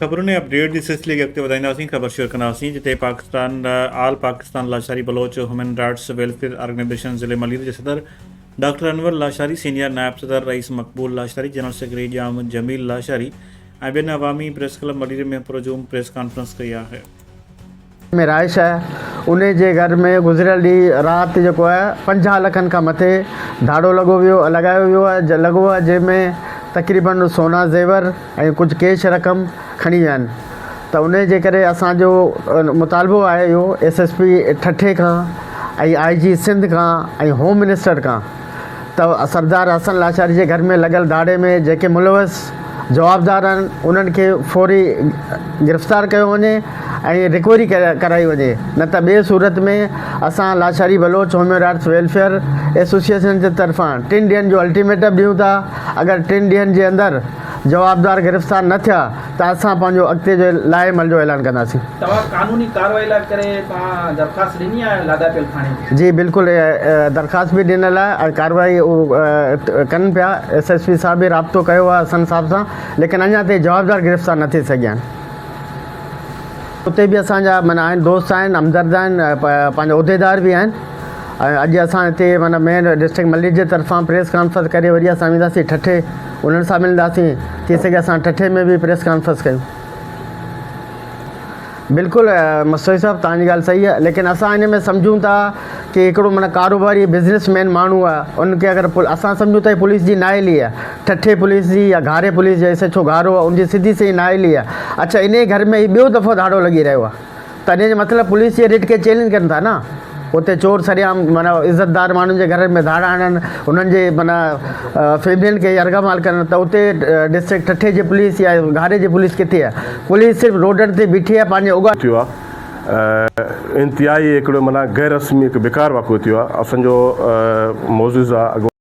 خبرن ۽ اپڊيٽ جي سلسلي کي اڳتي وڌائينداسين خبر شيئر ڪنداسين جتي Pakistan all Pakistan Lashari Baloch human rights welfare organisation ضلعي ملير جي صدر ڊاڪٽر انور لاشاري سينيئر نائب صدر رئيس مقبول لاشاري جنرل سيڪريٽري ڄام جميل لاشاري ۽ ٻين عوامي پريس ڪلب ملير ۾ پرهجوم پريس ڪانفرنس ڪئي آهي. ۾ رهائش آهي انهي جي گهر ۾ گذريل ڏينهن رات جيڪو آهي 50 لکن کان مٿي ڌاڙو لڳو ويو لڳايو ويو آهي لڳو آهي جنهن ۾ تقريبن سونا زيور ۽ ڪجهه ڪيش رقم کڻي ويا آهن ته انهي جي ڪري اسان جو مطالبو آهي اهو ايس ايس پي ٺٽي کان ۽ آء جي سنڌ کان ۽ هوم منسٽر کان ته سردار حسن لاشاري جي گهر ۾ لڳل ڌاڙي ۾ جيڪي ملوث جوابدار آهن انهن کي فوري گرفتار ڪيو وڃي ۽ رڪوري ڪرائي وڃي نه ته ٻي صورت ۾ اسان Lashari Baloch human rights welfare association جي طرفان ٽن ڏينهن جو الٽيميٽم ڏيون ٿا اگر ٽن ڏينهن جي اندر جوابدار گرفتار نه ٿيا ته اسان پنهنجو اڳتي جو لائحه عمل جو اعلان ڪنداسين. توهان قانوني ڪارروائي لاء ڪري توهان درخواست ڏني آهي لاڳاپيل ٿاڻي ۾؟ جي بلڪل درخواست به ڏنل آهي ۽ ڪارروائي اهو ڪن پيا ايس ايس پي صاحب به رابطو ڪيو آهي حسن صاحب سان ليڪن اڃا تائين جوابدار گرفتار نه ٿي سگهيا آهن. اتي به اسان جا معنيٰ آهن دوست آهن همدرد آهن پنهنجا عهديدار به آهن ۽ اڄ اسان هتي معنيٰ مين ڊسٽرڪٽ ملير جي طرفان پريس ڪانفرنس ڪري وري اسان وينداسين ٺٽي انهن سان ملنداسين ٿي سگهي اسان ٺٽي ۾ به پريس ڪانفرنس ڪيون. بلڪل مستوئي صاحب توهان جي ڳالهه صحيح آهي ليڪن اسان ان ۾ سمجهون ٿا ڪي هڪڙو معنيٰ ڪاروباري بزنس مين ماڻهو آهي ان کي اگر اسان سمجهون ٿا هي پوليس جي نااهلي آهي ٺٽي پوليس جي يا گهاري پوليس جي ايس ايڇ او گهارو آهي ان جي سڌي سئي نااهلي آهي اڇا انهي گهر ۾ هي ٻيو دفعو ڌاڙو لڳي رهيو آهي ته انهي جو مطلب پوليس جي رٽ کي چئلينج ڪن ٿا نه اتي چور سرعام معنيٰ عزتدار ماڻهن جي گهرن ۾ ڌاڙا هڻن انهن جي معنيٰ فيملين کي يرغمال ڪن ته اتي ڊسٽرڪٽ ٺٽي جي پوليس يا گهاري جي پوليس ڪٿي آهي پوليس صرف روڊن تي بيٺي آهي پنهنجي اگهاڙي ٿيو آهي انتهائي هڪڙو معنيٰ غير رسمي هڪ بيڪار واقعو ٿيو آهي اسان جو معزز اڳواڻ.